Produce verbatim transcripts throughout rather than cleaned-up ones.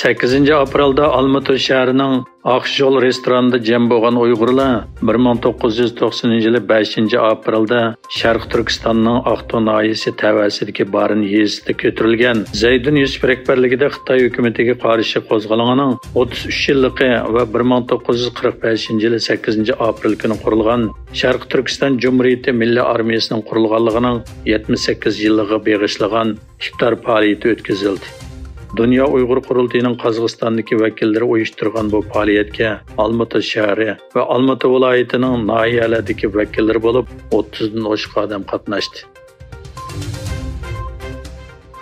سەككىزىنچى ئاپرېلدا ئالمۇتا شەھىرىنىڭ ئاقيول رېستورانىدا جەم بولغان ئۇيغۇرلار بىر مىڭ توققۇز يۈز توقسىنىنچى يىلى بەشىنچى ئاپرېلدا شەرقىي تۈركىستاننىڭ ئاقتۇ ناھىيەسى تەۋەسىدىكى بارىن يېزىسىدا كۆتۈرۈلگەن زەيدۇن يۈسۈپ رەھبەرلىكىدە خىتاي ھۆكۈمىتىگە قارشى قوزغىلىڭىنىڭ ئوتتۇز ئۈچ يىللىقى ۋە بىر مىڭ توققۇز يۈز قىرىق بەشىنچى يىلى سەككىزىنچى ئاپرېل كۈنى قۇرۇلغان شەرقىي تۈركىستان جۇمھۇرىيىتى مىللىي ئارمىيەسىنىڭ قۇرۇلغانلىقىنىڭ يەتمىش سەككىز يىللىقىغا بېغىشلىغان ئىپتار پائالىيىتى ئۆتكۈزۈلدى. دۇنيا ئۇيغۇر قۇرۇلتىيىنىڭ قازاقىستاندىكى ۋەكىللىرى ئۇيۇشتۇرغان بۇ پائالىيەتكە ئالمۇتا شەھىرى ۋە ئالمۇتا ۋىلايىتىنىڭ ناھىيەلەردىكى ۋەكىللىرى بولۇپ، ئوتتۇزدىن ئوشۇق ئادەم قاتناشتى.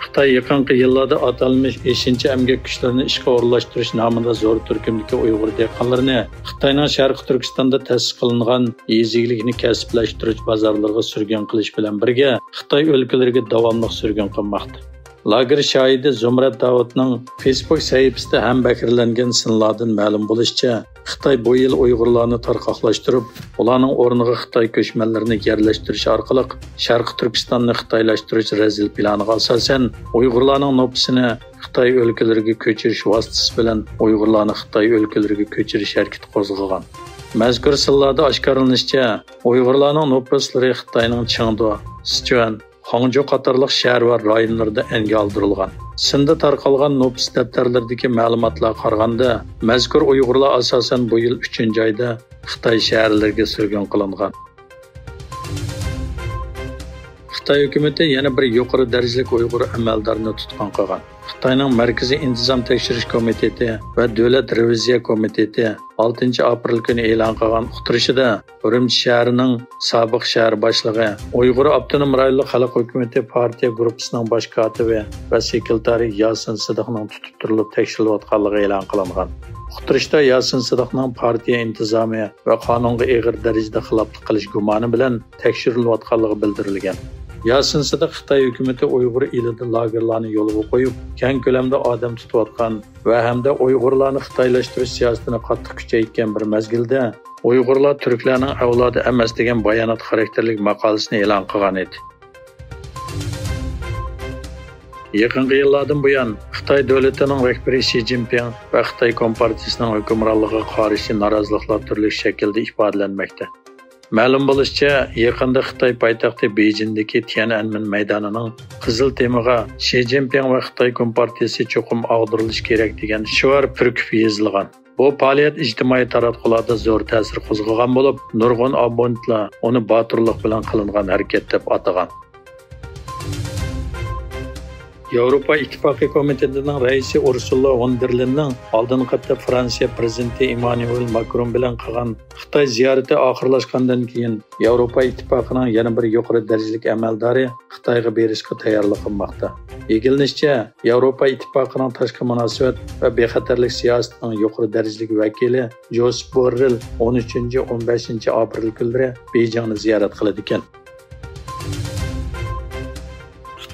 خىتاي يېقىنقى يىللاردا ئاتالمىش ئېشىنچا ئەمگەك كۈچلىرىنى ئىشقا ئورۇنلاشتۇرۇش نامىدا زور تۈركۈمدىكى ئۇيغۇر دېھقانلىرىنى خىتاينىڭ شەرقىي تۈركىستاندا تەسىس قىلىنغان يېزا ئىگىلىكىنى كەسىپلەشتۈرۈش بازارلىرىغا سۈرگۈن قىلىش بىلەن بىرگە، خىتاي ئۆلكىلىرىگە داۋاملىق سۈرگۈن قىلماقتا. لاگېر شاھىتى زۇمرەت داۋۇتنىڭ فېيسبۇك سەھىپىسىدە ھەمبەھىرلەنگەن سىنلاردىن مەلۇم بولۇشىچە، خىتاي بۇ يىل ئۇيغۇرلارنى تارقاقلاشتۇرۇپ، ئۇلارنىڭ ئورنىغا خىتاي كۆچمەنلىرىنى يەرلەشتۈرۈش ئارقىلىق شەرقىي تۈركىستاننى خىتايلاشتۇرۇش رەزىل پىلانىغا ئاساسەن، ئۇيغۇرلارنىڭ نوپۇسىنى خىتاي ئۆلكىلىرىگە كۆچۈرۈش ۋاسىتىسى بىلەن ئۇيغۇرلارنى خىتاي ئۆلكىلىرىگە كۆچۈرۈش ھەرىكىتى قوزغىغان. مەزكۇر سىنلاردا ئاشكارىلىنىشىچە، ئۇيغۇرلارنىڭ نوپۇسلىرى خىتاينىڭ چېڭدۇ، سىچۈەن، خاڭجۇ قاتارلىق شەھەر ۋە رايونلىرىدا ئەنگە ئالدۇرۇلغان. سىندا تارقالغان نوپۇس دەپتەرلىرىدىكى مەلۇماتلارغا قارىغاندا، مەزكۇر ئۇيغۇرلار ئاساسەن بۇ يىل ئۈچىنچى ئايدا خىتاي شەھەرلىرىگە سۈرگۈن قىلىنغان. خىتاي ھۆكۈمىتى يەنە بىر يۇقىرى دەرىجىلىك ئۇيغۇر ئەمەلدارىنى تۇتقۇن قىلغان. خىتاينىڭ مەركىزىي ئىنتىزام تەكشۈرۈش كومىتېتى ۋە دۆلەت رېۋىزىيە كومىتېتى ئالتىنچى ئاپرېل كۈنى ئېلان قىلغان ئۇقتۇرۇشىدا، ئۈرۈمچى شەھىرىنىڭ سابىق شەھەر باشلىقى، ئۇيغۇر ئاپتونوم رايونلۇق خەلق ھۆكۈمىتى پارتىيە گۇرۇپپىسىنىڭ باش كاتىپى ۋە سېكرېتارى ياسىن سىدىقنىڭ تۇتۇپ تۇرۇلۇپ تەكشۈرۈلۈۋاتقانلىقى ئېلان قىلىنغان. ئۇقتۇرۇشتا ياسىن سىدىقنىڭ پارتىيە ئىنتىزامى ۋە قانۇنغا ئېغىر دەرىجىدە خىلاپلىق قىلىش گۇمانى بىلەن تەكشۈرۈلۈۋاتقانلىقى بىلدۈرۈلگەن. ياسىن سىدىق خىتاي ھۆكۈمىتى ئۇيغۇر ئېلىدا لاگېرلارنى يولغا قويۇپ، كەڭ كۆلەمدە ئادەم تۇتۇۋاتقان ۋە ھەمدە ئۇيغۇرلارنى خىتايلاشتۇرۇش سىياسىتىنى قاتتىق كۈچەيتكەن بىر مەزگىلدە، ئۇيغۇرلار تۈركلەرنىڭ ئەۋلادى ئەمەس دېگەن بايانات خاراكتېرلىك ماقالىسىنى ئېلان قىلغان ئىدى. يېقىنقى يىللاردىن بۇيان، خىتاي دۆلىتىنىڭ رەھبىرى شى جىنپىڭ ۋە خىتاي كومپارتىيىسىنىڭ ھۆكۈمرانلىقىغا قارشى نارازىلىقلار تۈرلۈك شەكىلدە ئىپادىلەنمەكتە. مەلۇم بولۇشىچە، يېقىندا خىتاي پايتەختى بېيجىڭدىكى تيەنئەنمېن مەيدانىنىڭ قىزىل تېمىغا شى جىنپىڭ ۋە خىتاي كومپارتىيىسى چوقۇم ئاغدۇرۇلۇشى كېرەك دېگەن شوئار پۈركۈپ يېزىلغان. بۇ پائالىيەت ئىجتىمائىي تاراتقۇلاردا زور تەسىر قوزغىغان بولۇپ، نۇرغۇن ئابونېنتلار ئۇنى باتۇرلۇق بىلەن قىلىنغان ھەرىكەت دەپ ئاتىغان. ياۋروپا ئىتتىپاقى كومىتېتىنىڭ رەئىسى ئۇرسۇلا ۋون دېر لېيننىڭ ئالدىنقى ھەپتە فرانسىيە پىرېزىدېنتى ئىممانۇئېل ماكرون بىلەن قىلغان خىتاي زىيارىتى ئاخىرلاشقاندىن كېيىن، ياۋروپا ئىتتىپاقىنىڭ يەنە بىر يۇقىرى دەرىجىلىك ئەمەلدارى خىتايغا بېرىشقا تەييارلىق قىلماقتا. ئىگىلىنىشىچە، ياۋروپا ئىتتىپاقىنىڭ تاشقى مۇناسىۋەت ۋە بىخەتەرلىك سىياسىتىنىڭ يۇقىرى دەرىجىلىك ۋەكىلى جوسېپ بوررېل ئون ئۈچىنچى، ئون بەشىنچى ئاپرېل كۈنلىرى بېيجىڭنى زىيارەت قىلىدىكەن.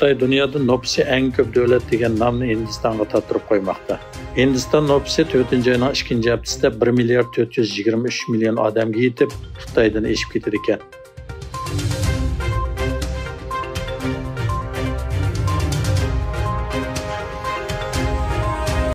خىتاي دۇنيادا نوپۇسى ئەڭ كۆپ دۆلەت دېگەن نامنى ھىندىستانغا تارتتۇرۇپ قويماقتا. ھىندىستان نوپۇسى تۆتىنچى ئاينىڭ ئىككىنچى ھەپتىسىدە بىر مىليارد تۆت يۈز يىگىرمە ئۈچ مىليون ئادەمگە يېتىپ، خىتايدىن ئېشىپ كېتىدىكەن.